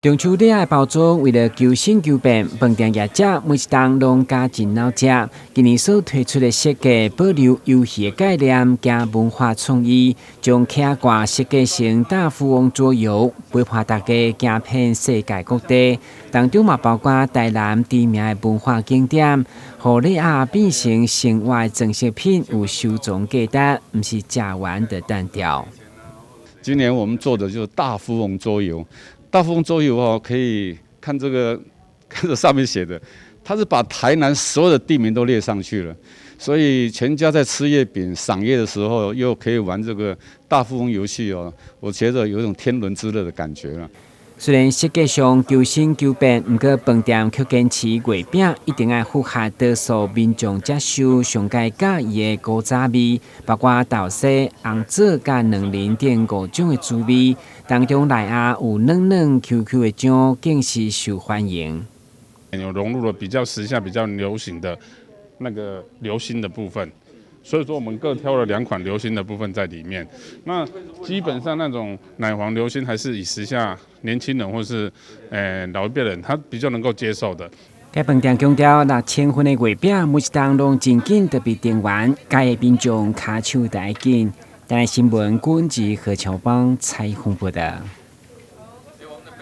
中秋禮仔的包裝為了求新求變，飯店業者每一冬攏加緊腦汁。今年所推出的設計保留遊戲的概念，加文化創意，將徛掛設計成大富翁桌遊，陪伴大家行遍世界各地。當中嘛包括台南知名的文化景點，予禮盒變成生活的裝飾品，有收藏價值，毋是食完就擲掉。今年我們做的就是大富翁桌遊。大富翁桌遊哦，可以看這個，看這上面寫的，他是把台南所有的地名都列上去了，所以全家在吃月餅、賞月的時候，又可以玩這個大富翁遊戲哦，我覺得有一種天倫之樂的感覺啦。雖然設計上求新求變，毋過飯店卻堅持月餅一定愛符合多數民眾接受上蓋佮意的古早味，包括豆沙、紅棗佮卵仁等五種的滋味，當中內餡有軟軟 Q Q 的漿，更是受歡迎。有融入了比較時下比較流行的那個流心的部分，所以說我們各挑了兩款流心的部分在裡面。那基本上那種奶黃流心還是以時下年輕人或是老一輩人，他比較能夠接受的。該飯店強調，6000份的月餅每一冬攏真緊就被訂完，佮意民眾跤手就愛緊。台視新聞，軍志何喬邦採訪報道。